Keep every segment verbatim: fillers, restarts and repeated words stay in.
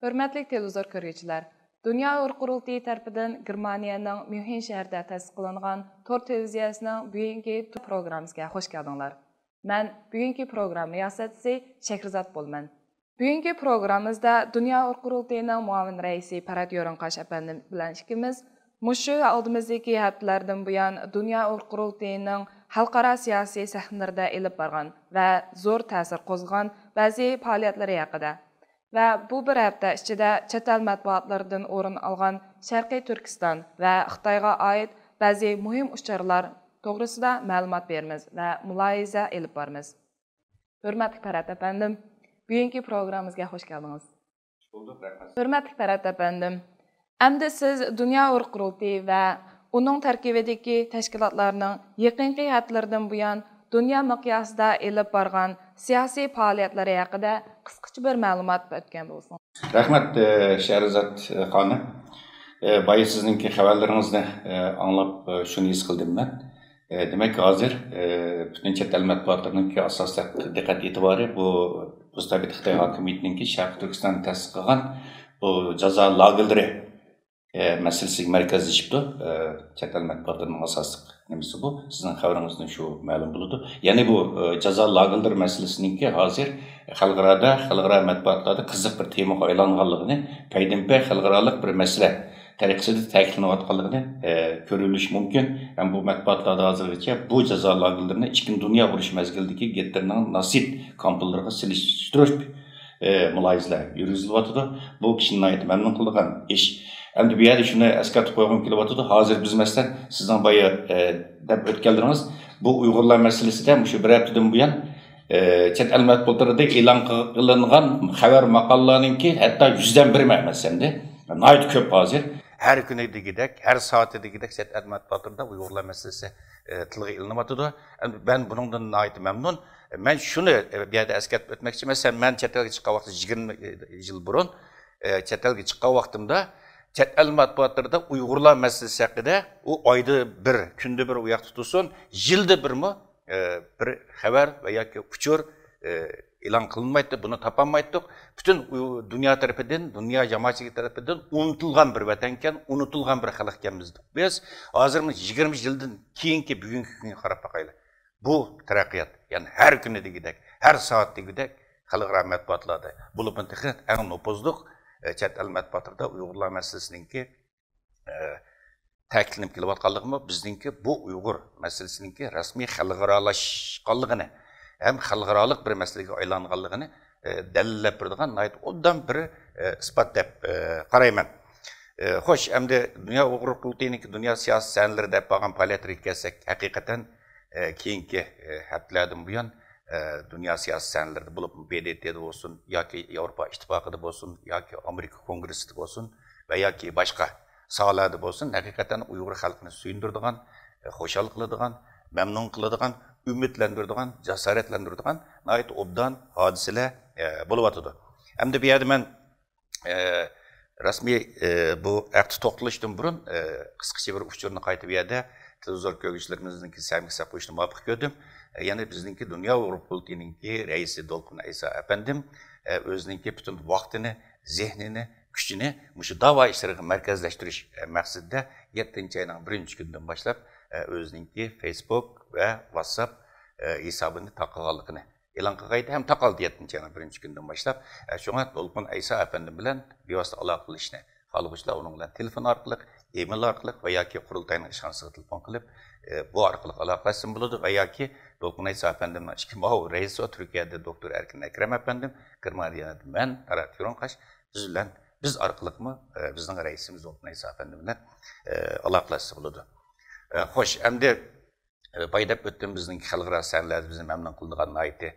ھۆرمەتلىك تېلېۋىزور كۆرگۈچىلەر، دۇنيا ئۇيغۇر قۇرۇلتىيى تەرىپىدىن گېرمانىيەنىڭ ميۇنخېن شەھىرىدە تەسىس قىلىنغان تور تېلېۋىزىيەسىنىڭ بۈگۈنكى پروگراممىسىگە خوش كەلدىڭلار. مەن بۈگۈنكى پروگرامما رىياسەتچىسى شەھرىزات بولىمەن. بۈگۈنكى پروگراممىمىزدا دۇنيا ئۇيغۇر قۇرۇلتىيىنىڭ مۇئاۋىن رەئىسى پەرھات يورۇنقاش ئەپەندىم بىلەن ئىككىمىز مۇشۇ ئالدىمىزدىكى ھەپتىلەردىن بۇيان دۇنيا ئۇيغۇر قۇرۇلتىيىنىڭ خەلقئارا سىياسىي سەھنىلىرىدە ئېلىپ بارغان ۋە زور تەسىر قوزغىغان بەزى پائالىيەتلىرى ھەققىدە ۋە بۇ بىر ھەپتە ئىچىدە چەت ئەل مەتبۇئاتلىرىدىن ئورۇن ئالغان شەرقىي تۈركىستان ۋە خىتايغا ئائىت بەزى مۇھىم ئۇچۇرلار توغرىسىدا مەلۇمات بېرىمىز ۋە مۇلاھىزە ئېلىپ بارىمىز. ھۆرمەتلىك پەرھات ئەپەندىم، بۈگۈنكى پروگراممىمىزغا خوش كەلدىڭىز. بولدۇق، رەھمەت. ھۆرمەتلىك پەرھات ئەپەندىم، ئەمدى سىز دۇنيا ئۇيغۇر قۇرۇلتىيى ۋە ئۇنىڭ تەركىبىدىكى تەشكىلاتلارنىڭ يېقىنقى ھەپتىلەردىن بۇيان دۇنيا مىقياسىدا ئېلىپ بارغان سىياسىي پائالىيەتلىرى ھەققىدە قىسقىچە بىر مەلۇمات ئۆتكەن بولسىڭىز. رەھمەت، ئە، شەھرىزات، ئە، خانىم. ئە، بايا سىزنىڭكى خەۋەرلىرىڭىزنى، ئە، ئاڭلاپ، ئە، شۇنى ھېس قىلدىم مەن. ئە، دېمەك، ھازىر، ئە، پۈتۈن چەت ئەل مەتبۇئاتلىرىنىڭكى ئاساسلىق دىققەت ئېتىبارى بۇ، بۇ سابىت خىتاي ھاكىمىيىتىنىڭكى شەرقىي تۈركىستاندا تەسىس قىلغان بۇ جازا لاگېرلىرى، ئە، مەسىلىسىگە مەركەزلىشىپتۇ. ئە، چەت ئەل مەتبۇئاتلىرىنىڭ ئاساسلىق نېمىسى بۇ. سىزنىڭ خەۋىرىڭىزدىن شۇ مەلۇم بولىدۇ. يەنى بۇ، ئە، جازا لاگېرلىرى مەسىلىسىنىڭكى ھازىر خەلقئارادا، خەلقئارا مەتبۇئاتلاردا قىزىق بىر تېمىغا ئايلانغانلىقىنى پەيدىنپەي خەلقئارالىق بىر مەسىلە تەرىقىسىدە تەكىتلىنىۋاتقانلىقىنى، ئە، كۆرۈۋېلىش مۇمكىن. ھەم بۇ مەتبۇئاتلاردا ھازىرغىچە بۇ جازا لاگېرلىرىنى ئىككىنچى دۇنيا ئۇرۇشى مەزگىلىدىكى گىتلېرنىڭ ناسىت كامپلىرىغا سېلىشتۇرۇپ، ئە، مۇلاھىزىلەر يۈرگۈزۈلۈۋاتىدۇ. بۇ كىشىنى ناھايىتى مەمنۇن قىلىدىغان ئىش. ئەمدى بۇ يەردە شۇنى ئەسكەرتىپ قويغۇم كېلىۋاتىدۇ. ھازىر بىز، مەسىلەن، سىزنىڭ بايا، ئە، دەپ ئۆتكەنلىرىڭىز، بۇ ئۇيغۇرلار مەسىلىسىدە مۇشۇ بىر ھەپتىدىن بۇيان، ئە، چەت ئەل مەتبۇئاتلىرىدا ئېلان قىلىنغان خەۋەر ماقالىلەرنىڭكى ھەتتا يۈزدىن بىرى ئەمەس ئەمدى. ناھايىتى كۆپ ھازىر. ھەر كۈنى دېگۈدەك، ھەر سائىتى دېگۈدەك چەت ئەل مەتبۇئاتلىرىدا ئۇيغۇرلار مەسىلىسى، ئە، تىلغا ئېلىنىۋاتىدۇ. ئەمدى مەن بۇنىڭدىن ناھايىتى مەمنۇن. مەن شۇنى، ئە، بۇ يەردە ئەسكەرتىپ ئۆتمەكچى. مەسىلەن، مەن چەت ئەلگە چىققان ۋاقتىدا يىگىرمە يىل بۇرۇن، ئە، چەت ئەلگە چىققان ۋاقتىمدا چەت ئەل مەتبۇئاتلىرىدا ئۇيغۇرلار مەسىلىسى ھەققىدە ئۇ ئايدا بىر، كۈندە بىر ئۇ ياقتا تۇرسۇن، يىلدا بىرمۇ، ئە، بىر خەۋەر ۋە ياكى ئۇچۇر، ئە، ئېلان قىلىنمايتتى، بۇنى تاپالمايتتۇق. پۈتۈن ئۇ-، دۇنيا تەرىپىدىن، دۇنيا جامائەتچىلىكى تەرىپىدىن ئۇنتۇلغان بىر ۋەتەنكەن، ئۇنتۇلغان بىر خەلقكەنمىز. بىز ھازىر مۇشۇ يىگىرمە يىلدىن كېيىنكى بۈگۈنكى كۈنگە قاراپ باقايلى. بۇ تەرەققىيات، يەنى ھەر كۈنى دېگۈدەك، ھەر سائەت دېگۈدەك خەلقئارا مەتبۇئاتلاردا، بولۇپمۇ تېخى ئەڭ نوپۇزلۇق، ئە، چەت ئەل مەتبۇئاتلىرىدا ئۇيغۇرلار مەسىلىسىنىڭكى، ئە، تەكىتلىنىپ كېلىۋاتقانلىقىمۇ بىزنىڭكى بۇ ئۇيغۇر مەسىلىسىنىڭكى رەسمىي خەلقئارالاشقانلىقىنى ھەم خەلقئارالىق بىر مەسىلىگە ئايلانغانلىقىنى، ئە، دەلىللەپ بېرىدىغان ناھايىتى ئوبدان بىر، ئە، ئىسپات دەپ، ئە، قارايمەن. ئە، خوش، ئەمدى دۇنيا ئۇيغۇر قۇرۇلتىيىنىڭكى دۇنيا سىياسىي سەھنىلىرىدە ئېلىپ بارغان پائالىيەتلىرىگە كەلسەك، ھەقىقەتەن، ئە، كېيىنكى، ئە، ھەپتىلەردىن بۇيان، ئە، دۇنيا سىياسىي سەھنىلىرىدە بولۇپ، ب د ت دا بولسۇن، ياكى ياۋروپا ئىتتىپاقىدا بولسۇن، ياكى ئامېرىكا كونگرېسسىدا بولسۇن ۋە ياكى باشقا ساھەلەردە بولسۇن، ھەقىقەتەن ئۇيغۇر خەلقىنى سۆيۈندۈرىدىغان، ئە، خۇشال قىلىدىغان، مەمنۇن قىلىدىغان، ئۈمىدلەندۈرىدىغان، جاسارەتلەندۈرىدىغان ناھايىتى ئوبدان ھادىسىلەر، ئە، بولۇۋاتىدۇ. ئەمدى بۇ يەردە مەن ئە، رەسمىي، ئە، بۇ ھەقتە توختىلىشتىن بۇرۇن، ئە، قىسقىچە بىر ئۇچۇرنى قايتا بۇ يەردە تېلېۋىزور كۆرگۈچىلىرىمىزنىڭكى سەھنىگە سەپ قويۇشنى مۇۋاپىق كۆردۈم. ئە، يەنى بىزنىڭكى دۇنيا ئۇيغۇر قۇرۇلتىيىنىڭكى رەئىسى دولقۇن ئەيسا ئەپەندىم، ئە، ئۆزىنىڭكى پۈتۈن ۋاقتىنى، زېھنىنى، كۈچىنى مۇشۇ داۋا ئىشلىرىغا مەركەزلەشتۈرۈش، ئە، مەقسىتىدە يەتتىنچى ئاينىڭ بىرىنچى كۈنىدىن باشلاپ، ئە، ئۆزىنىڭكى فېيسبۇك ۋە ۋاتساپ، ئە، ھېسابىنى تاقىغانلىقىنى ئېلان قىلغانىدى ھەم تاقالدى يەتتىنچى ئاينىڭ بىرىنچى كۈنىدىن باشلاپ. ئە، شۇڭا دولقۇن ئەيسا ئەپەندىم بىلەن بىۋاسىتە ئالاقىلىشىشنى خالىغۇچىلار ئۇنىڭ بىلەن تېلېفون ئارقىلىق، ئېمېل ئارقىلىق ۋە ياكى قۇرۇلتاينىڭ ئىشخانىسىغا تېلېفون قىلىپ، ئە، بۇ ئارقىلىق ئالاقىلەشسىمۇ بولىدۇ ۋە ياكى دولقۇن ئەيسا ئەپەندىمنىڭ ئىككى مۇئاۋىن رەئىسى بار، تۈركىيەدە دوكتور ئەركىن ئەكرەم ئەپەندىم، گېرمانىيەدە مەن، پەرھات يورۇنقاش، بىز بىلەن، بىز ئارقىلىقمۇ، ئە، بىزنىڭ رەئىسىمىز دولقۇن ئەيسا ئەپەندىم بىلەن، ئە، ئالاقىلەشسە بولىدۇ. ئە، خوش، ئەمدى ئە، بايا دەپ ئۆتتۈم، بىزنىڭكى خەلقئارا سەھنىلەردە بىزنى مەمنۇن قىلىدىغان ناھايىتى،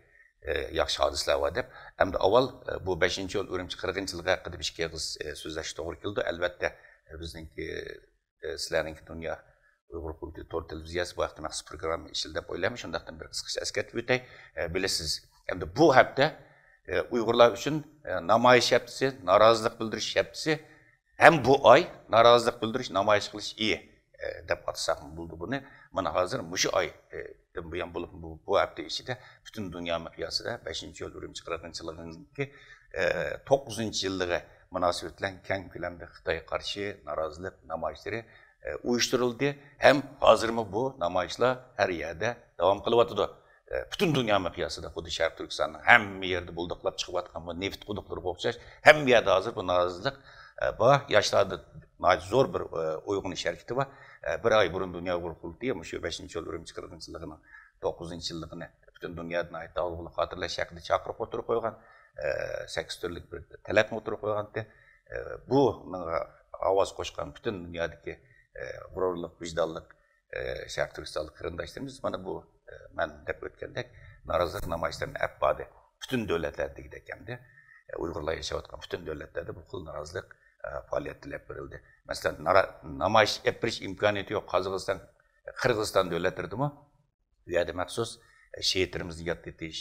ئە، ياخشى ھادىسىلەر بار دەپ. ئەمدى ئاۋۋال، ئە، بۇ بەشىنچى ئىيۇل ئۈرۈمچى قىرغىنچىلىقى ھەققىدە بىر ئىككى ئېغىز، ئە، سۆزلەشكە توغرا كېلىدۇ. ئەلۋەتتە، ئە، بىزنىڭكى، ئە، سىلەرنىڭكى دۇنيا ئۇيغۇر قۇرۇلتىيى تور تېلېۋىزىيەسى بۇ ھەقتە مەخسۇس پروگرامما ئىشلىدى دەپ ئويلايمەن. شۇنداقتىن بىر قىسقىچە ئەسكەرتىپ ئۆتەي. ئە، بىلىسىز، ئەمدى بۇ ھەپتە، ئە، ئۇيغۇرلار ئۈچۈن، ئە، نامايىش ھەپتىسى، نارازىلىق بىلدۈرۈش ھەپتىسى، ھەم بۇ ئاي نارازىلىق بىلدۈرۈش، نامايىش قىلىش ئېيى، ئە، دەپ ئاتىساقمۇ بولىدۇ بۇنى. مانا ھازىر مۇشۇ ئاي، ئە، دىن بۇيان بولۇپ، بۇ، بۇ ھەپتە ئىچىدە پۈتۈن دۇنيا مىقياسىدا بەشىنچى ئىيۇل ئۈرۈمچى قىرغىنچىلىقىنىڭكى، ئە، توققۇزىنچى يىللىقى مۇناسىۋىتى بىلەن كەڭ كۆلەمدە خىتايغا قارشى نارازىلىق نامايىشلىرى ئۇيۇشتۇرۇلدى ھەم ھازىرمۇ بۇ نامايىشلار ھەر يەردە داۋام قىلىۋاتىدۇ. پۈتۈن دۇنيا مىقياسىدا خۇددى شەرقىي تۈركىستاننىڭ ھەممە يېرىدە بۇلدۇقلاپ چىقىۋاتقان بۇ نېفىت قۇدۇقلىرىغا ئوخشاش ھەممە يەردە ھازىر بۇ نارازىلىق بار. ياشلاردا ناھايىتى زور بىر ئويغىنىش ھەرىكىتى بار. بىر ئاي بۇرۇن دۇنيا ئۇيغۇر قۇرۇلتىيى مۇشۇ بەشىنچى ئىيۇل ئۈرۈمچى قىرغىنچىلىقىنىڭ توققۇزىنچى يىللىقىنى پۈتۈن دۇنيادا ناھايىتى داغدۇغىلىق خاتىرىلەش ھەققىدە چاقىرىق ئوتتۇرىغا قويغان، سەككىز تۈرلۈك بىر تەلەپنى ئوتتۇرىغا قويغانتى. بۇنىڭغا ئاۋاز قوشقان پۈتۈن دۇنيادىكى غۇرۇرلۇق، ۋىجدانلىق، شەرقىي تۈركىستانلىق قېرىنداشلىرىمىز مانا بۇ، مەن دەپ ئۆتكەندەك، نارازىلىق نامايىشلىرىنى ئەپ باردى. پۈتۈن دۆلەتلەردە دېگۈدەك ئەمدى ئۇيغۇرلار ياشاۋاتقان پۈتۈن دۆلەتلەردە بۇ خىل نارازىلىق پائالىيەتلىرى ئېلىپ بېرىلدى. مەسىلەن، نارا-، نامايىش ئېلىپ بېرىش ئىمكانىيىتى يوق قازاقىستان، قىرغىزىستان دۆلەتلىرىدىمۇ. بۇ يەردە مەخسۇس شېھىتلىرىمىزنى ياد ئېتىش،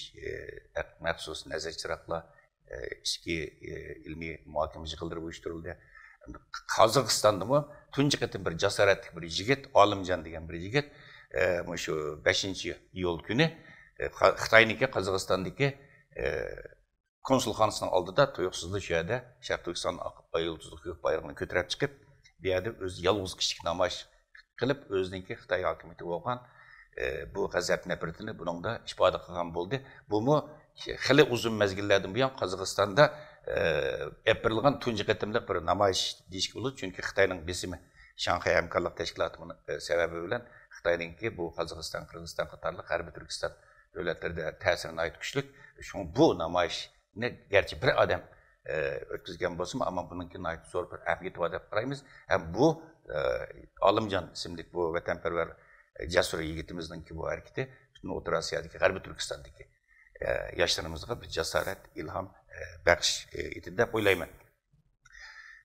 مەخسۇس نەزەر چىراغلار، ئىچكى ئىلمىي مۇھاكىمە يىغىنلىرى ئۇيۇشتۇرۇلدى. قازاقىستاندىمۇ تۇنجى قېتىم بىر جاسارەتلىك بىر يىگىت، ئالىمجان دېگەن بىر يىگىت، مۇشۇ بەشىنچى ئىيۇل كۈنى خىتاينىڭكى قازاقىستاندىكى كونسۇلخانىسىنىڭ ئالدىدا تۇيۇقسىزلا شۇ يەردە شەرقىي تۈركىستان ئاق، ئاي يۇلتۇزلۇق كۆك بايرىقىنى كۆتۈرۈپ چىقىپ، بۇ يەردە ئۆزى يالغۇز كىشىلىك نامايىش قىلىپ، ئۆزىنىڭكى خىتاي ھاكىمىيىتىگە بولغان، ئە، بۇ غەزەپ نەپرىتىنى بۇنىڭدا ئىپادە قىلغان بولدى. بۇمۇ خېلى ئۇزۇن مەزگىللەردىن بۇيان قازاقىستاندا، ئە، ئېلىپ بېرىلغان تۇنجى قېتىملىق بىر نامايىش دېيىشكە بولىدۇ. چۈنكى خىتاينىڭ بېسىمى، شاڭخەي ھەمكارلىق تەشكىلاتى بۇنىڭ، ئە، سەۋەبى بىلەن خىتاينىڭكى بۇ قازاقىستان، قىرغىزىستان قاتارلىق غەربىي تۈركىستان دۆلەتلىرىدە تەسىرى ناھايىتى كۈچلۈك. شۇڭا بۇ نامايىشنى گەرچە بىر ئادەم، ئە، ئۆتكۈزگەن بولسىمۇ، ئەمما بۇنىڭكى ناھايىتى زور بىر ئەھمىيىتى بار دەپ قارايمىز. ھەم بۇ، ئە، ئالىمجان ئىسىملىك بۇ ۋەتەنپەرۋەر، ئە، جەسۇر يىگىتىمىزنىڭكى بۇ ھەرىكىتى پۈتۈن ئوتتۇرا ئاسىيادىكى، غەربىي تۈركىستاندىكى، ئە، ياشلىرىمىزغا بىر جاسارەت، ئىلھام، ئە، بەخش، ئە، ئېتىدۇ دەپ ئويلايمەن.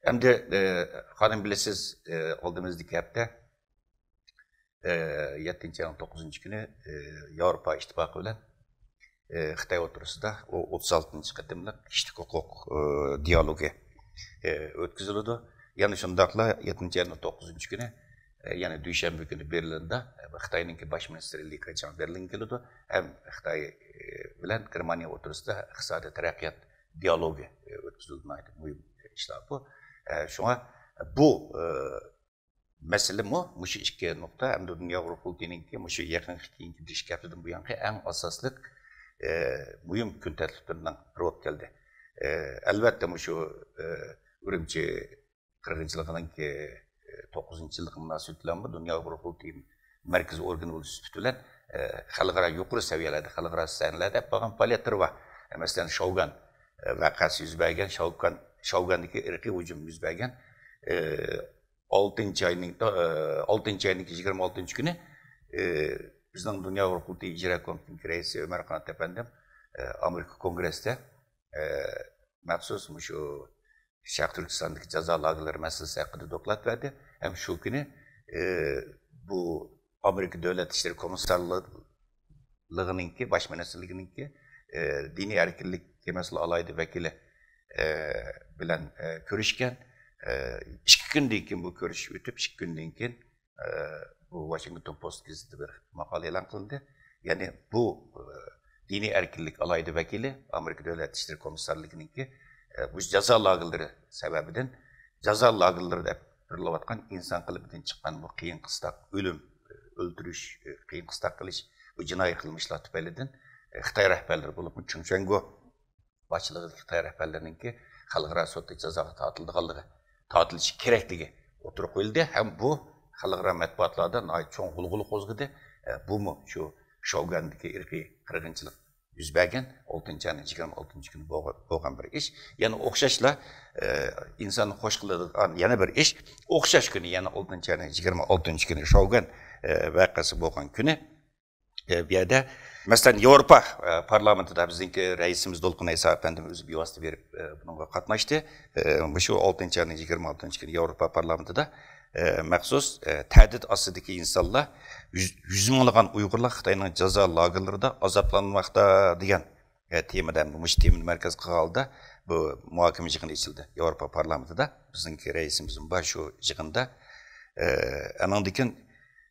ئەمدى، ئە، خانىم، بىلىسىز، ئە، ئالدىمىزدىكى ھەپتە، ئە، يەتتىنچى ئاينىڭ توققۇزىنچى كۈنى، ئە، ياۋروپا ئىتتىپاقى بىلەن، ئە، خىتاي ئوتتۇرىسىدا ئۇ ئوتتۇز ئالتىنچى قېتىملىق كىشىلىك ھوقۇق، ئە، دىيالوگى، ئە، ئۆتكۈزۈلىدۇ. يەنە شۇنداقلا يەتتىنچى ئاينىڭ توققۇزىنچى كۈنى، ئە، يەنە دۈشەنبە كۈنى بېرلىندا، ئە، خىتاينىڭكى باش مىنىستىرى لى كېچياڭ بېرلىنگە كېلىدۇ. ھەم خىتاي، ئە، بىلەن گېرمانىيە ئوتتۇرىسىدا ئىقتىسادىي تەرەققىيات دىيالوگى، ئە، ئۆتكۈزۈلىدۇ. ناھايىتى مۇھىم ئىشلار بۇ. ئە، شۇڭا بۇ، ئە، مەسىلىمۇ مۇشۇ ئىككى نۇقتا ھەمدە دۇنيا ئۇيغۇر قۇرۇلتىيىنىڭكى مۇشۇ يېقىنقى كېيىنكى بىر ئىككى ھەپتىدىن بۇيانقى ئەڭ ئاساسلىق، ئە، مۇھىم كۈن تەرتىپلىرىنىڭ بىرى بولۇپ كەلدى. ئە، ئەلۋەتتە، مۇشۇ، ئە، ئۈرۈمچى قىرغىنچىلىقىنىڭكى، ئە، توققۇزىنچى يىللىقى مۇناسىۋىتى بىلەنمۇ دۇنيا ئۇيغۇر قۇرۇلتىيى مەركىزىي ئورگىنى بولۇش سۈپىتى بىلەن، ئە، خەلقئارا يۇقىرى سەۋىيەلەردە، خەلقئارا سەھنىلەردە ئېلىپ بارغان پائالىيەتلىرى بار. مەسىلەن، شاۋگۈەن، ئە، ۋەقەسى يۈز بەرگەن شاۋگۈەن، شاۋگۈەندىكى ئىرقىي ھۇجۇم يۈز بەرگەن، ئە، ئالتىنچى ئاينىڭ، ئە، ئالتىنچى ئاينىڭ يىگىرمە ئالتىنچى كۈنى، ئە، بىزنىڭ دۇنيا ئۇيغۇر قۇرۇلتىيى ئىجرا كومىتېتىنىڭ رەئىسى ئۆمەر قانات ئەپەندىم، ئە، ئامېرىكا كونگرېسسىدا، ئە، مەخسۇس مۇشۇ شەرقىي تۈركىستاندىكى جازا لاگېرلىرى مەسىلىسى ھەققىدە دوكلات بەردى. ھەم شۇ كۈنى، ئە، بۇ ئامېرىكا دۆلەت ئىشلىرى كومىسسارلىقىنىڭكى، باش مىنىستىرلىكىنىڭكى، ئە، دىنىي ئەركىنلىك مەسىلە ئالاھىدە ۋەكىلى، ئە، بىلەن، ئە، كۆرۈشكەن. ئە، ئىككى كۈندىن كېيىن بۇ كۆرۈشۈش ئۆتۈپ، ئىككى كۈندىن كېيىن، ئە، بۇ ۋاشىنگتون پوست گېزىتىدە بىر ماقالە ئېلان قىلىندى. يەنى بۇ، ئە، دىنىي ئەركىنلىك ئالاھىدە ۋەكىلى، ئامېرىكا دۆلەت ئىشلىرى كومىسسارلىقىنىڭكى، ئە، بۇ جازا لاگېرلىرى سەۋەبىدىن، جازا لاگېرلىرىدا بېرىلىۋاتقان ئىنسان قېلىپىدىن چىققان بۇ قىيىن قىستاق ئۆلۈم، ئۆلتۈرۈش، قىيىن قىستاق قىلىش، بۇ جىنايى قىلمىشلار تۈپەيلىدىن، خىتاي رەھبەرلىرى، بولۇپمۇ چېڭ شۈەنگو باشچىلىقىدىكى خىتاي رەھبەرلىرىنىڭكى خەلقئارا سوتتا جازاغا تارتىلىدىغانلىقى، تارتىلىشى كېرەكلىكى ئوتتۇرىغا قويۇلدى ھەم بۇ خەلقئارا مەتبۇئاتلاردا ناھايىتى چوڭ غۇلغۇلا قوزغىدى. بۇمۇ شۇ شاۋگۈەندىكى ئىرقىي قىرغىنچىلىق يۈز بەرگەن ئالتىنچى ئاينىڭ يىگىرمە ئالتىنچى كۈنى بولغان، بولغان بىر ئىش. يەنە ئوخشاشلا، ئە، ئىنساننى خوش قىلىدىغان يەنە بىر ئىش. ئوخشاش كۈنى، يەنە ئالتىنچى ئاينىڭ يىگىرمە ئالتىنچى كۈنى شاۋگۈەن، ئە، ۋەقەسى بولغان كۈنى، ئە، بۇ يەردە، مەسىلەن، ياۋروپا، ئە، پارلامېنتىدا بىزنىڭكى رەئىسىمىز دولقۇن ئەيسا ئەپەندىمىز ئۆزى بىۋاسىتە بېرىپ، ئە، بۇنىڭغا قاتناشتى. ئە، مۇشۇ ئالتىنچى ئاينىڭ يىگىرمە ئالتىنچى كۈنى ياۋروپا پارلامېنتىدا ئە، مەخسۇس، ئە، تەھدىت ئاستىدىكى ئىنسانلار، يۈز، يۈز مىڭلىغان ئۇيغۇرلار خىتاينىڭ جازا لاگېرلىرىدا ئازابلانماقتا دېگەن، ئە، تېمىدا، مۇشۇ تېمىنى مەركەز قىلغان ھالدا بۇ مۇھاكىمە يىغىنى ئېچىلدى ياۋروپا پارلامېنتىدا. بىزنىڭكى رەئىسىمىزمۇ بار شۇ يىغىندا. ئە، ئانىڭدىن كېيىن،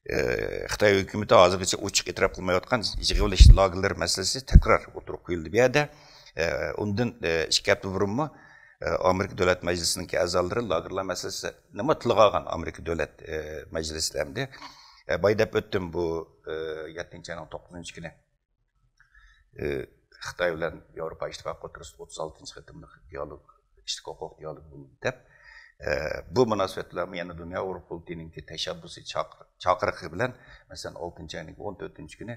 ئە، خىتاي ھۆكۈمىتى ھازىرغىچە ئوچۇق ئېتىراپ قىلمايۋاتقان يىغىۋېلىش لاگېرلىرى مەسىلىسى تەكرار ئوتتۇرىغا قويۇلدى بۇ يەردە. ئە، ئۇندىن، ئە، ئىككى ھەپتە بۇرۇنمۇ، ئامېرىكا دۆلەت مەجلىسىنىڭكى ئەزالىرى لاگېرلار مەسىلىسىنىمۇ تىلغا ئالغان ئامېرىكا دۆلەت، ئە، مەجلىسىدە ئەمدى. ئە، بايا دەپ ئۆتتۈم، بۇ، ئە، يەتتىنچى ئاينىڭ توققۇزىنچى كۈنى، ئە، خىتاي بىلەن ياۋروپا ئىتتىپاقى ئوتتۇرىسىدا ئوتتۇز ئالتىنچى قېتىملىق دىئالوگ، كىشىلىك ھوقۇق دىئالوگى بولدى دەپ، ئە، بۇ مۇناسىۋەت بىلەن يەنە دۇنيا ئۇيغۇر قۇرۇلتىيىنىڭكى تەشەببۇسى چاق-، چاقىرىقى بىلەن، مەسىلەن، ئالتىنچى ئاينىڭ ئون تۆتىنچى كۈنى،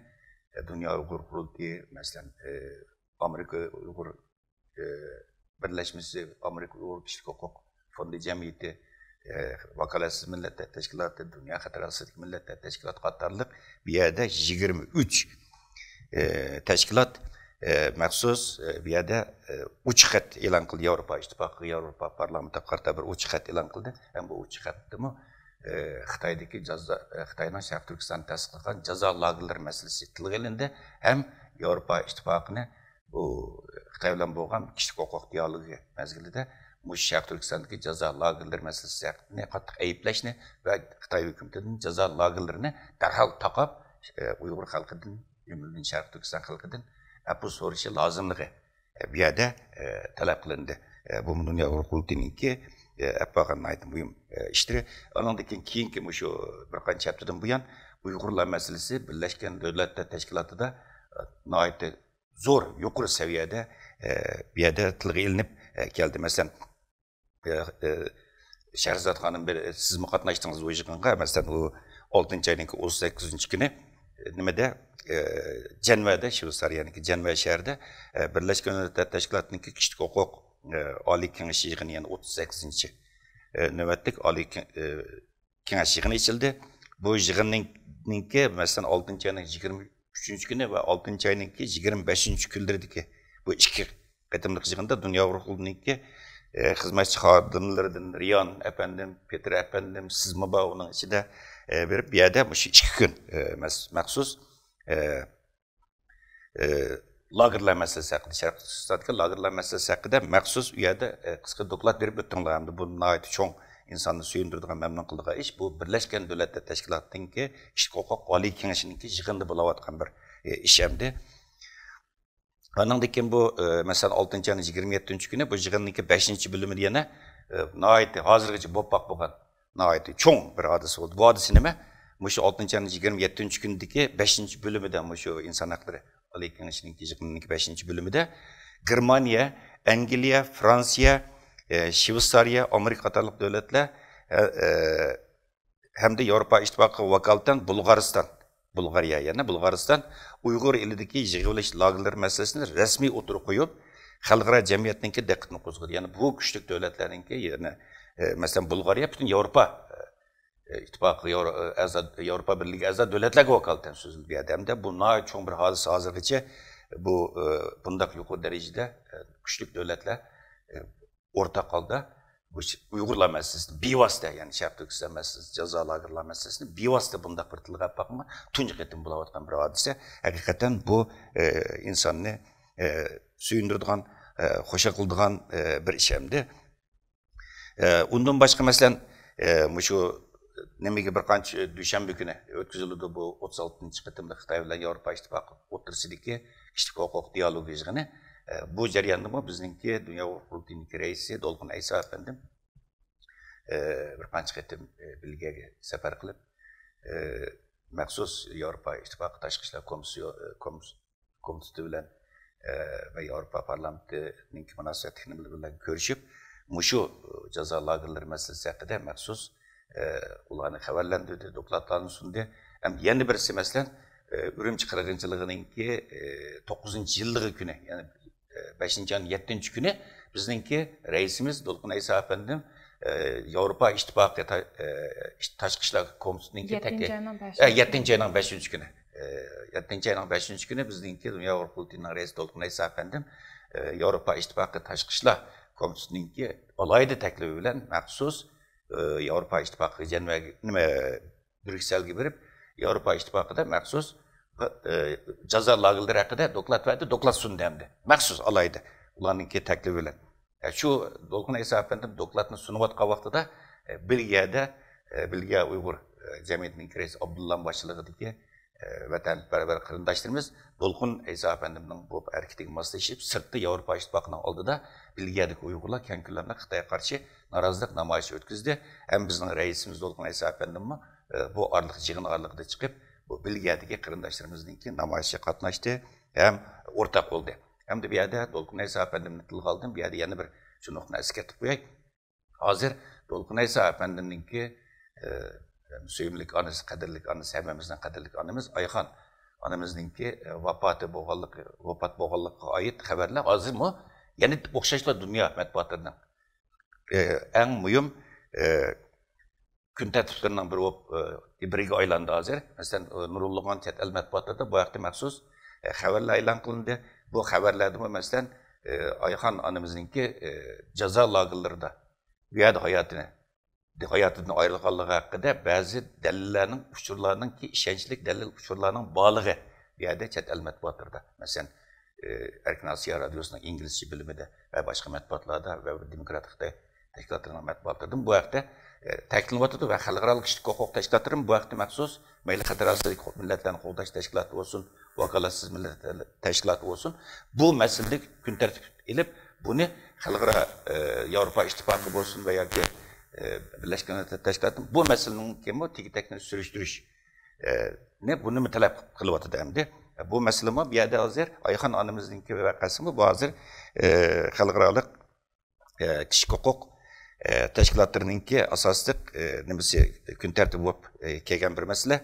ئە، دۇنيا ئۇيغۇر قۇرۇلتىيى، مەسىلەن، ئە، ئامېرىكا ئۇيغۇر ئى، بىرلەشمىسى، ئامېرىكا ئۇيغۇر كىشىلىك ھوقۇق فوندى جەمئىيىتى، ئى، ۋاكالەتسىز مىللەتلەر تەشكىلاتى، دۇنيا خەتەر ئاستىدىكى مىللەتلەر تەشكىلاتى قاتارلىق بۇ يەردە يىگىرمە ئۈچ، ئى، تەشكىلات، ئى، مەخسۇس، ئى، بۇ يەردە، ئى، ئوچۇق خەت ئېلان قىلدى. ياۋروپا ئىتتىپاقىغا، ياۋروپا پارلامېنتىغا قارىتا بىر ئوچۇق خەت ئېلان قىلدى. ھەم بۇ ئوچۇق خەتتىمۇ، ئى، خىتايدىكى جازا، ئى، خىتاينىڭ شەرقىي تۈركىستاندا تەسىس قىلغان جازا لاگېرلىرى مەسىلىسى تىلغا ئېلىندى. ھەم ياۋروپا ئىتتىپاقىنى بۇ خىتاي بىلەن بولغان كىشىلىك ھوقۇق دىئالوگى مەزگىلىدە مۇشۇ شەرقىي تۈركىستاندىكى جازا لاگېرلىرى مەسىلىسىنى قاتتىق ئەيىبلەشنى ۋە خىتاي ھۆكۈمىتىدىن جازا لاگېرلىرىنى دەرھال تاقاپ، ئە، ئۇيغۇر خەلقىدىن، ئومۇمەن شەرقىي تۈركىستان خەلقىدىن ئەپۇ سورىشى لازىملىقى، ئە، بۇ يەردە، ئە، تەلەپ قىلىندى. ئە، بۇمۇ دۇنيا ئۇيغۇر قۇرۇلتىيىنىڭكى، ئە، ئەپ بارغان ناھايىتى مۇھىم، ئە، ئىشلىرى. ئانىڭدىن كېيىن، كېيىنكى مۇشۇ بىر قانچە ھەپتىدىن بۇيان ئۇيغۇرلار مەسىلىسى بىرلەشكەن دۆلەتلەر تەشكىلاتىدا، ئە، ناھايىتى زور، يۇقىرى سەۋىيەدە، ئە، بۇ يەردە تىلغا ئېلىنىپ، ئە، كەلدى. مەسىلەن، ئە، ئە، شەھرىزاد خانىم، بىر، سىزمۇ قاتناشتىڭىز بۇ يىغىنغا. مەسىلەن، ئۇ ئالتىنچى ئاينىڭ ئون سەككىزىنچى كۈنى، ئە، نېمىدە، ئە، جەنۋەدە، شۋېتسارىيەنىڭكى جەنۋە شەھىرىدە، ئە، بىرلەشكەن دۆلەتلەر تەشكىلاتىنىڭكى كىشىلىك ھوقۇق، ئە، ئالىي كېڭىشى يىغىنى، يەنى ئوتتۇز سەككىزىنچى، ئە، نۆۋەتلىك ئالىي كېڭ-، ئە، كېڭەش يىغىنى ئېچىلدى. بۇ يىغىننىڭكى، مەسىلەن، ئالتىنچى ئاينىڭ يىگىرمە ئۈچىنچى كۈنى ۋە ئالتىنچى ئاينىڭكى يىگىرمە بەشىنچى كۈنلىرىدىكى بۇ ئىككى قېتىملىق يىغىندا دۇنيا ئۇيغۇر قۇرۇلتىيىنىڭكى، ئە، خىزمەتچى خادىملىرىدىن رىيان ئەپەندىم، پېتىر ئەپەندىم، سىزمۇ بار ئۇنىڭ ئىچىدە، ئە، بېرىپ بۇ يەردە مۇشۇ ئىككى كۈن، ئە، مەس-، مەخسۇس، ئە، ئى، لاگېرلار مەسىلىسى ھەققىدە، شەرقىي تۈركىستاندىكى لاگېرلار مەسىلىسى ھەققىدە مەخسۇس ئۇ يەردە، ئى، قىسقا دوكلات بېرىپ ئۆتتۈڭلار. ھەمدە بۇ ناھايىتى چوڭ، ئىنساننى سۆيۈندۈرىدىغان، مەمنۇن قىلىدىغان ئىش. بۇ بىرلەشكەن دۆلەتلەر تەشكىلاتىنىڭكى كىشىلىك ھوقۇق ئالىي كېڭىشىنىڭكى يىغىنىدا بولۇۋاتقان بىر، ئى، ئىش ئەمدى. ئانىڭدىن كېيىن بۇ، ئى، مەسىلەن، ئالتىنچى ئاينىڭ يىگىرمە يەتتىنچى كۈنى بۇ يىغىننىڭكى بەشىنچى بۆلۈمىدە يەنە، ئى، ناھايىتى ھازىرغىچە بولۇپ باقمىغان ناھايىتى چوڭ بىر ھادىسە بولدى. بۇ ھادىسە نېمە؟ مۇشۇ ئالتىنچى ئاينىڭ يىگىرمە يەتتىنچى كۈنىدىكى بەشىنچى بۆلۈمىدە مۇشۇ ئىنسان ھەقلىرى ئالىي كېڭىشىنىڭكى يىغىنىنىڭكى بەشىنچى بۆلۈمىدە گېرمانىيە، ئەنگلىيە، فرانسىيە، ئە، شۋېتسارىيە، ئامېرىكا قاتارلىق دۆلەتلەر، ئە، ئە، ھەمدە ياۋروپا ئىتتىپاقىغا ۋاكالىتەن بۇلغارىستان، بۇلغارىيە، يەنى بۇلغارىستان ئۇيغۇر ئېلىدىكى يىغىۋېلىش لاگېرلىرى مەسىلىسىنى رەسمىي ئوتتۇرىغا قويۇپ، خەلقئارا جەمئىيەتنىڭكى دىققىتىنى قوزغىدى. يەنى بۇ كۈچلۈك دۆلەتلەرنىڭكى، يەنى، ئە، مەسىلەن، بۇلغارىيە پۈتۈن ياۋروپا، ئە، ئىتتىپاقى، ياۋرو-، ئەزا، ياۋروپا بىرلىكىگە ئەزا دۆلەتلەرگە ۋاكالىتەن سۆزلىدى بۇ يەردە. ھەمدە بۇ ناھايىتى چوڭ بىر ھادىسە. ھازىرغىچە بۇ، ئە، بۇنداق يۇقىرى دەرىجىدە، ئە، كۈچلۈك دۆلەتلەر، ئە، ئورتاق ھالدا بۇ ئۇيغۇرلار مەسىلىسىنى بىۋاسىتە، يەنى شەرقىي تۈركىستان مەسىلىسى، جازا لاگېرلار مەسىلىسىنى بىۋاسىتە بۇنداق بىر تىلغا ئېلىپ باققانغا تۇنجى قېتىم بولۇۋاتقان بىر ھادىسە. ھەقىقەتەن بۇ، ئە، ئىنساننى، ئە، سۆيۈندۈرىدىغان، ئە، خۇشال قىلىدىغان، ئە، بىر ئىش ئەمدى. ئە، ئۇندىن باشقا، مەسىلەن، ئە، مۇشۇ نېمىگە بىر قانچە دۈشەنبە كۈنى ئۆتكۈزۈلىدۇ بۇ ئوتتۇز ئالتىنچى قېتىملىق خىتاي بىلەن ياۋروپا ئىتتىپاقى ئوتتۇرىسىدىكى كىشىلىك ھوقۇق دىئالوگى يىغىنى. ئە، بۇ جەرياندىمۇ بىزنىڭكى دۇنيا ئۇيغۇر قۇرۇلتىيىنىڭكى رەئىسى دولقۇن ئەيسا ئەپەندىم، ئە، بىر قانچە قېتىم، ئە، بېلگىيەگە سەپەر قىلىپ، ئە، مەخسۇس ياۋروپا ئىتتىپاقى تاشقى ئىشلار كومىسسىيو-، ئە، كومىس-، كومىتېتى بىلەن، ئە، ۋە ياۋروپا پارلامېنتىنىڭكى مۇناسىۋەتلىك نېمىلىرى بىلەن كۆرۈشۈپ، مۇشۇ جازا لاگېرلىرى مەسىلىسى ھەققىدە مەخسۇس، ئە، ئۇلارنى خەۋەرلەندۈردى، دوكلاتلارنى سۇندى. ھەم يەنە بىرسى، مەسىلەن، ئە، ئۈرۈمچى قىرغىنچىلىقىنىڭكى، ئە، توققۇزىنچى يىللىقى كۈنى، يەنى، ئە، بەشىنچى ئاينىڭ يەتتىنچى كۈنى بىزنىڭكى رەئىسىمىز دولقۇن ئەيسا ئەپەندىم، ئە، ياۋروپا ئىتتىپاقى تا-، ئە، تاشقى ئىشلار كومىتېتىنىڭكى يەتتىنچى ئاينىڭ بەشىنچى ئە، يەتتىنچى ئاينىڭ بەشىنچى كۈنى. ئە، يەتتىنچى ئاينىڭ بەشىنچى كۈنى بىزنىڭكى دۇنيا ئۇيغۇر قۇرۇلتىيىنىڭ رەئىسى دولقۇن ئەيسا ئەپەندىم، ئە، ياۋروپا ئىتتىپاقى تاشقى ئىشلار كومىتېتىنىڭكى ئالاھىدە تەكلىپى بىلەن مەخسۇس، ئە، ياۋروپا ئىتتىپاقىغا جەنۋەگە، نېمە، بريۇسسېلگە بېرىپ، ياۋروپا ئىتتىپاقىدا مەخسۇس، ئە، جازا لاگېرلىرى ھەققىدە دوكلات بەردى، دوكلات سۇندى ئەمدى. مەخسۇس ئالاھىدە ئۇلارنىڭكى تەكلىپى بىلەن. ئە، شۇ دولقۇن ئەيسا ئەپەندىم دوكلاتنى سۇنۇۋاتقان ۋاقتىدا، ئە، بېلگىيەدە، ئە، بېلگىيە ئۇيغۇر، ئە، جەمئىيىتىنىڭ رەئىسى ئابدۇللانىڭ باشچىلىقىدىكى، ئە، ۋەتەنپەرۋەر قېرىنداشلىرىمىز دولقۇن ئەيسا ئەپەندىمنىڭ بۇ ھەرىكىتىگە ماسلىشىپ، سىرتتا ياۋروپا ئىتتىپاقىنىڭ ئالدىدا بېلگىيەدىكى ئۇيغۇرلار كەڭ كۆلەملىك خىتايغا قارشى نارازىلىق نامايىشى ئۆتكۈزدى. ھەم بىزنىڭ رەئىسىمىز دولقۇن ئەيسا ئەپەندىممۇ، ئە، بۇ ئارىلىق، يىغىن ئارىلىقىدا چىقىپ، بۇ بېلگىيەدىكى قېرىنداشلىرىمىزنىڭكى نامايىشىغا قاتناشتى ھەم ئورتاق بولدى. ھەمدە بۇ يەردە دولقۇن ئەيسا ئەپەندىمنى تىلغا ئالدىم. بۇ يەردە يەنە بىر شۇ نۇقتىنى ئەسكەرتىپ قوياي. ھازىر دولقۇن ئەيسا ئەپەندىمنىڭكى، ئە، سۆيۈملۈك ئانىسى، قەدىرلىك ئانىسى، ھەممىمىزنىڭ قەدىرلىك ئانىمىز ئايخان ئانىمىزنىڭكى، ئە، ۋاپاتى بولغانلىقى، ۋاپات بولغانلىقىغا ئائىت خەۋەرلەر ھازىرمۇ يەنە ئوخشاشلا دۇنيا مەتبۇئاتلىرىنىڭ، ئە، ئەڭ مۇھىم، ئە، كۈن تەرتىپلىرىنىڭ بىرى بولۇپ، ئە، بىرىگە ئايلاندى ھازىر. مەسىلەن، ئە، نۇرغۇنلىغان چەت ئەل مەتبۇئاتلىرىدا بۇ ھەقتە مەخسۇس، ئە، خەۋەرلەر ئېلان قىلىندى. بۇ خەۋەرلەردىمۇ، مەسىلەن، ئە، ئايخان ئانىمىزنىڭكى، ئە، جازا لاگېرلىرىدا بۇ يەردە ھاياتىنى، ھاياتىدىن ئايرىلغانلىقى ھەققىدە بەزى دەلىللەرنىڭ، ئۇچۇرلارنىڭكى، ئىشەنچلىك دەلىل ئۇچۇرلارنىڭ بارلىقى بۇ يەردە چەت ئەل مەتبۇئاتلىرىدا، مەسىلەن، ئە، ئەركىن ئاسىيا رادىيوسىنىڭ ئىنگلىزچە بۆلۈمىدە ۋە باشقا مەتبۇئاتلاردا ۋە دېموكراتىك خىتاي تەشكىلاتلىرىنىڭ مەتبۇئاتلىرىدىمۇ بۇ ھەقتە، ئە، تەكىتلىنىۋاتىدۇ ۋە خەلقئارالىق كىشىلىك ھوقۇق تەشكىلاتلىرىمۇ بۇ ھەقتە مەخسۇس مەيلى خەتەر ئاستىدىكى مىللەتلەرنى قوغداش تەشكىلاتى بولسۇن، ۋاكالەتسىز مىللەتلەر تەشكىلاتى بولسۇن، بۇ مەسىلىدە كۈن تەرتىپكە ئېلىپ، بۇنى خەلقئارا، ئە، ياۋروپا ئىتتىپاقى بولسۇن ۋە ياكى، ئە، بىرلەشكەن دۆلەتلەر تەشكىلاتى بۇ مەسىلىنىڭكىمۇ تېگى-تەكتىنى سۈرۈشتۈرۈش، ئە، نى بۇنىمۇ تەلەپ قىلىۋاتىدۇ ئەمدى. بۇ مەسىلىمۇ بۇ يەردە ھازىر ئايخان ئانىمىزنىڭكى ۋەقەسىمۇ بۇ ھازىر، ئە، خەلقئارالىق، ئە، كىشىلىك ھوقۇق، ئە، تەشكىلاتلىرىنىڭكى ئاساسلىق، ئە، نېمىسى، كۈن تەرتىپى بولۇپ، ئە، كەلگەن بىر مەسىلە.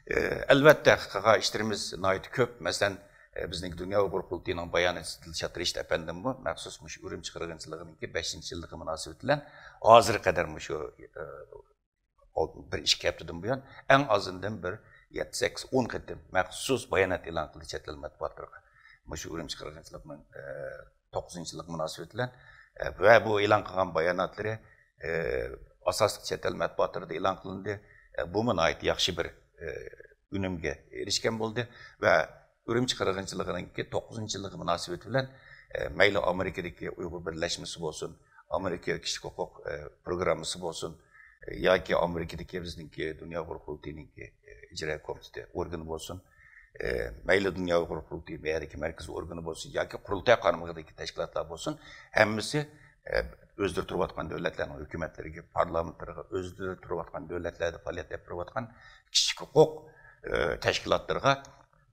ئە، ئەلۋەتتە، قىلغان ئىشلىرىمىز ناھايىتى كۆپ. مەسىلەن، ئە، بىزنىڭ دۇنيا ئۇيغۇر قۇرۇلتىيىنىڭ باياناتچىسى دىلشات رېشىت ئەپەندىممۇ مەخسۇس مۇشۇ ئۈرۈمچى قىرغىنچىلىقىنىڭكى بەشىنچى يىللىقى مۇناسىۋىتى بىلەن ھازىرغا قەدەر مۇشۇ، ئە، بىر ئىككى ھەپتىدىن بۇيان ئەڭ ئازىندىن بىر يەتتە، سەككىز، ئون قېتىم مەخسۇس بايانات ئېلان قىلدى چەت ئەل مەتبۇئاتلىرىغا. مۇشۇ ئۈرۈمچى قىرغىنچىلىقىنىڭ، ئە، توققۇزىنچى يىللىقى مۇناسىۋىتى بىلەن، ئە، ۋە بۇ ئېلان قىلغان باياناتلىرى، ئە، ئاساسلىق چەت ئەل مەتبۇئاتلىرىدا ئېلان قىلىندى. ئە، بۇمۇ ناھايىتى ياخشى بىر، ئە، ئۈنۈمگە ئېرىشكەن بولدى ۋە ئۈرۈمچى قىرغىنچىلىقىنىڭكى توققۇزىنچى يىللىقى مۇناسىۋىتى بىلەن، ئە، مەيلى ئامېرىكىدىكى ئۇيغۇر بىرلەشمىسى بولسۇن، ئامېرىكا كىشىلىك ھوقۇق، ئە، پروگراممىسى بولسۇن، ئە، ياكى ئامېرىكىدىكى بىزنىڭكى دۇنيا ئۇيغۇر قۇرۇلتىيىنىڭكى، ئە، ئىجرا كومىتېتى ئورگىنى بولسۇن، ئە، مەيلى دۇنيا ئۇيغۇر قۇرۇلتىيى بۇ يەردىكى مەركىزىي ئورگىنى بولسۇن ياكى قۇرۇلتاي قارمىقىدىكى تەشكىلاتلار بولسۇن، ھەممىسى، ئە، ئۆزلىرى تۇرۇۋاتقان دۆلەتلەرنىڭ ھۆكۈمەتلىرىگە، پارلامېنتلىرىغا، ئۆزلىرى تۇرۇۋاتقان دۆلەتلەردە پائالىيەت ئېلىپ بېرىۋاتقان كىشىلىك ھوقۇق، ئە، تەشكىلاتلىرىغا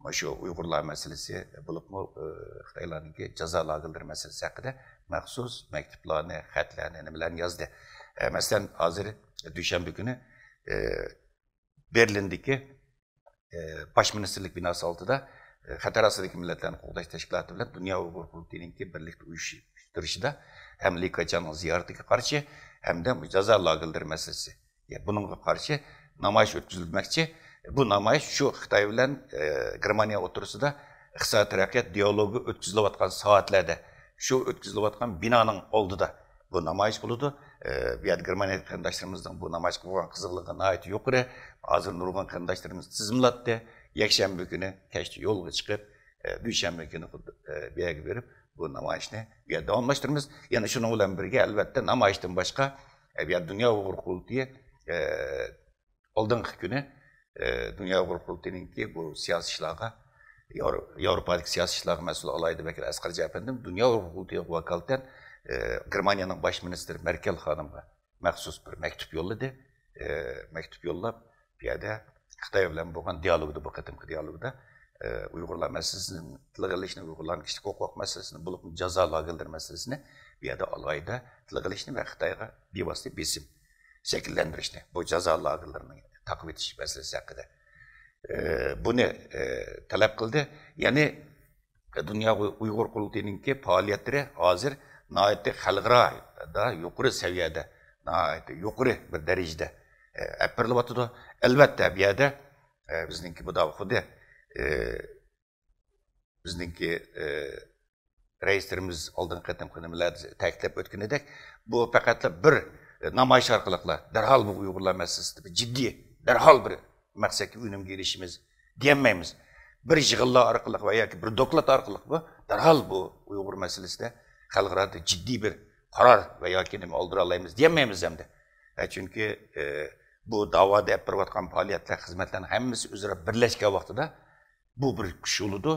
مۇشۇ ئۇيغۇرلار مەسىلىسى بولۇپمۇ، ئە، خىتايلارنىڭكى جازا لاگېرلىرى مەسىلىسى ھەققىدە مەخسۇس مەكتۇپلارنى، خەتلەرنى، نېمىلەرنى يازدى. ئە، مەسىلەن، ھازىر دۈشەنبە كۈنى، ئە، بېرلىندىكى، ئە، باش مىنىستىرلىك بىناسى ئالدىدا، ئە، خەتەر ئاستىدىكى مىللەتلەرنى قوغداش تەشكىلاتى بىلەن دۇنيا ئۇيغۇر قۇرۇلتىيىنىڭكى بىرلىكتە ئۇيۇشتۇرۇشىدا ھەم لى كېچياڭنىڭ زىيارىتىگە قارشى، ھەمدە جازا لاگېرلىرى مەسىلىسى، يا، بۇنىڭغا قارشى نامايىش ئۆتكۈزۈلمەكچى. بۇ نامايىش شۇ خىتاي بىلەن، ئە، گېرمانىيە ئوتتۇرىسىدا ئىقتىسادىي تەرەققىيات دىئالوگى ئۆتكۈزۈلۈۋاتقان سائەتلەردە، شۇ ئۆتكۈزۈلۈۋاتقان بىنانىڭ ئالدىدا بۇ نامايىش بولىدۇ. ئە، بۇ يەردە گېرمانىيە قېرىنداشلىرىمىزنىڭ بۇ نامايىشقا بولغان قىزغىنلىقى ناھايىتى يۇقىرى. ھازىر نۇرغۇن قېرىنداشلىرىمىز تىزىملاتتى. يەكشەنبە كۈنى كەچتە يولغا چىقىپ، ئە، دۈشەنبە كۈنى خۇددى، ئە، بۇ يەرگە بېرىپ، بۇ نامايىشنى بۇ يەردە داۋاملاشتۇرىمىز. يەنە شۇنىڭ بىلەن بىرگە، ئەلۋەتتە، نامايىشتىن باشقا، ئە، بۇ يەردە دۇنيا ئۇيغۇر قۇرۇلتىيى، ئە، ئالدىنقى كۈنى، ئە، دۇنيا ئۇيغۇر قۇرۇلتىيىنىڭكى بۇ سىياسىي ئىشلارغا، ياۋرو-، ياۋروپادىكى سىياسىي ئىشلارغا مەسئۇل ئالاھىدە ۋەكىلى ئەسقەر جەپەندىم دۇنيا ئۇيغۇر قۇرۇلتىيىغا ۋاكالىتەن، ئە، گېرمانىيەنىڭ باش مىنىستىرى مېركېل خانىمغا مەخسۇس بىر مەكتۇپ يوللىدى. ئە، مەكتۇپ يوللاپ، بۇ يەردە خىتاي بىلەن بولغان دىئالوگىدا، بۇ قېتىمقى دىئالوگىدا، ئە، ئۇيغۇرلار مەسىلىسىنى تىلغا ئېلىشنى، ئۇيغۇرلارنىڭ كىشىلىك ھوقۇق مەسىلىسىنى، بولۇپمۇ جازا لاگېرلىرى مەسىلىسىنى بۇ يەردە ئالاھىدە تىلغا ئېلىشنى ۋە خىتايغا بىۋاسىتە بېسىم شەكىللەندۈرۈشنى، بۇ جازا لاگېرلىرىنى تاقىۋېتىش مەسىلىسى ھەققىدە، ئە، بۇنى، ئە، تەلەپ قىلدى. يەنى دۇنيا ئۇيغۇر قۇرۇلتىيىنىڭكى پائالىيەتلىرى ھازىر ناھايىتى خەلقئارادا يۇقىرى سەۋىيەدە، ناھايىتى يۇقىرى بىر دەرىجىدە، ئە، ئېلىپ بېرىلىۋاتىدۇ. ئەلۋەتتە، بۇ يەردە، ئە، بىزنىڭكى بۇدا خۇددى، ئە، بىزنىڭكى، ئە، رەئىسلىرىمىز ئالدىنقى قېتىمقى نېمىلەردە تەكىتلەپ ئۆتكىنىدەك، بۇ پەقەتلا بىر نامايىش ئارقىلىقلا دەرھال بۇ ئۇيغۇرلار مەسىلىسىدە بىر جىددىي، دەرھال بىر مەقسەتكە، ئۈنۈمگە ئېرىشىمىز دېيەلمەيمىز. بىر يىغىنلار ئارقىلىق ۋە ياكى بىر دوكلات ئارقىلىق بۇ دەرھال بۇ ئۇيغۇر مەسىلىسىدە خەلقئارادا جىددىي بىر قارار ۋە ياكى نېمە ئالدۇرالايمىز دېيەلمەيمىز ئەمدى. ئە، چۈنكى، ئە، بۇ داۋادا ئېلىپ بېرىۋاتقان پائالىيەتلەر، خىزمەتلەرنىڭ ھەممىسى ئۆزئارا بىرلەشكەن ۋاقتىدا بۇ بىر كۈچ بولىدۇ.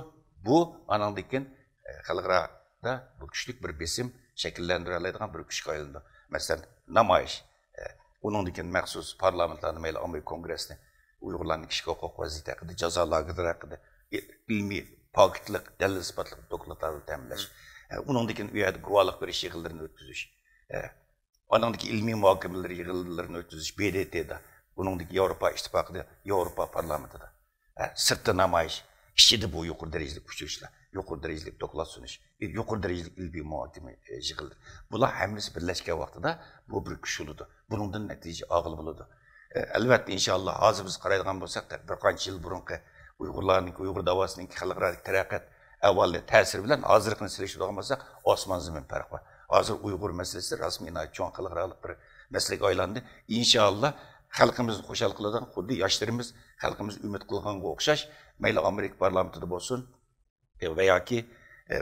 بۇ ئانىڭدىن كېيىن، ئە، خەلقئارادا بۇ كۈچلۈك بىر بېسىم شەكىللەندۈرەلەيدىغان بىر كۈچكە ئايلىنىدۇ. مەسىلەن، نامايىش، ئە، ئۇنىڭدىن كېيىن مەخسۇس پارلامېنتلارنى، مەيلى ئاممىۋى كونگرېسنى، ئۇيغۇرلارنىڭ كىشىلىك ھوقۇق ۋەزىيىتى ھەققىدە، جازا لاگېرلىرى ھەققىدە، ئىلمىي پاكىتلىق، دەلىل ئىسپاتلىق دوكلاتلار بىلەن تەمىنلەش. ئە، ئۇنىڭدىن كېيىن ئۇ يەردە گۇۋاھلىق بېرىش يىغىنلىرىنى ئۆتكۈزۈش. ئە، ئانىڭدىكى ئىلمىي مۇھاكىمىلەر يىغىنلىرىنى ئۆتكۈزۈش، بې دې تېدا، ئۇنىڭدىكى ياۋروپا ئىتتىپاقىدا، ياۋروپا پارلامېنتىدا، ھە، سىرتتا نامايىش، ئىچىدە بۇ يۇقىرى دەرىجىلىك ئۇچرىشىشلار، يۇقىرى دەرىجىلىك دوكلات سۇنۇش، يۇقىرى دەرىجىلىك ئىلمىي مۇھاكىمە، ئە، يىغىنلىرى. بۇلار ھەممىسى بىرلەشكەن ۋاقتىدا بۇ بىر كۈچ بولىدۇ. بۇنىڭدىن نەتىجە ئالغىلى بولىدۇ. ئە، ئەلۋەتتە، ئىنشاللا، ھازىر بىز قارايدىغان بولساق، بىر قانچە يىل بۇرۇنقى ئۇيغۇرلارنىڭكى، ئۇيغۇر داۋاسىنىڭكى خەلقئارادىكى تەرەققىيات ئەھۋالى، تەسىرى بىلەن ھازىرقىنى سېلىشتۇرىدىغان بولساق، ئاسمان زېمىن پەرق بار. ھازىر ئۇيغۇر مەسىلىسى رەسمىي ناھايىتى چوڭ خەلقئارالىق بىر مەسىلىگە ئايلاندى. ئىنشاللا، خەلقىمىزنى خۇشال قىلىدىغان، خۇددى ياشلىرىمىز خەلقىمىز ئۈمىد قىلغانغا ئوخشاش، مەيلى ئامېرىكا پارلامېنتىدا بولسۇن، ۋە ياكى، ئە،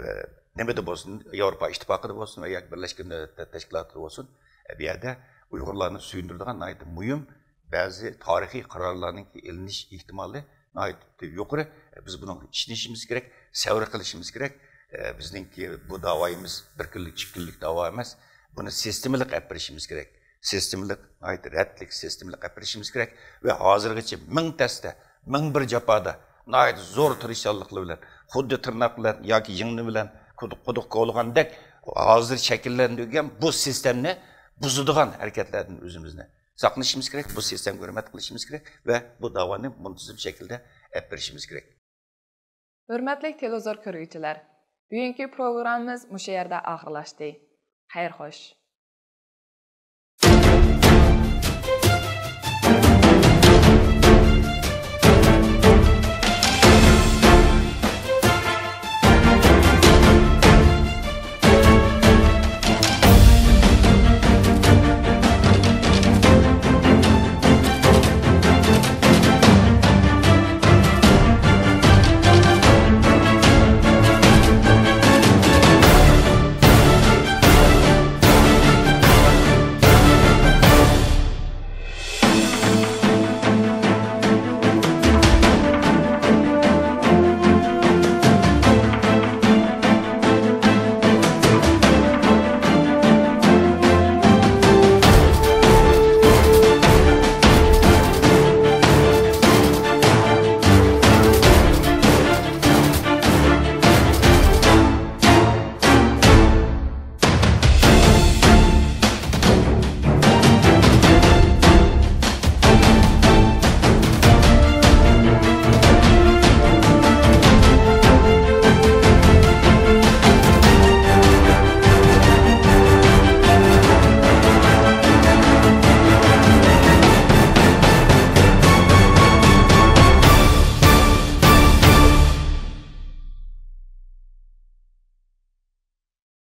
نېمىدە بولسۇن، ياۋروپا ئىتتىپاقىدا بولسۇن ۋە ياكى بىرلەشكەن دۆلەتلەر تەشكىلاتىدا بولسۇن، ئە، بۇ يەردە ئۇيغۇرلارنى سۆيۈندۈرىدىغان ناھايىتى مۇھىم بەزى تارىخىي قارارلارنىڭ ئېلىنىش ئېھتىمالى ناھايىتى يۇقىرى. بىز بۇنىڭغا ئىشىنىشىمىز كېرەك، سەۋر قىلىشىمىز كېرەك. ئە، بىزنىڭكى بۇ داۋايىمىز بىر كۈنلۈك، ئىككى كۈنلۈك داۋا ئەمەس. بۇنى سىستېمىلىق ئەپ بېرىشىمىز كېرەك. سىستېمىلىق، ناھايىتى رەتلىك، سىستېمىلىق ئەپ بېرىشىمىز كېرەك. ۋە ھازىرغىچە مىڭ تەستە، مىڭ بىر جاپادا، ناھايىتى زور تىرىشچانلىقلار بىلەن، خۇددى تىرناق بىلەن ياكى يىڭنە بىلەن قۇدۇق، قۇدۇق كولىغاندەك، ھازىر شەكىللەندۈرگەن بۇ سىستېمنى بۇزىدىغان ھەرىكەتلەردىن ئۆزىمىزنى ساقلىنىشىمىز كېرەك، بۇ سىستېمىگە ھۆرمەت قىلىشىمىز كېرەك ۋە بۇ داۋانى مۇنتىزىم شەكىلدە ئەپ بېرىشىمىز كېرەك. ھۆرمەتلىك تېلېۋىزور كۆرگۈچىلەر، بۈگۈنكى پروگراممىمىز مۇشۇ يەردە ئاخىرلاشتى. خەير خوش.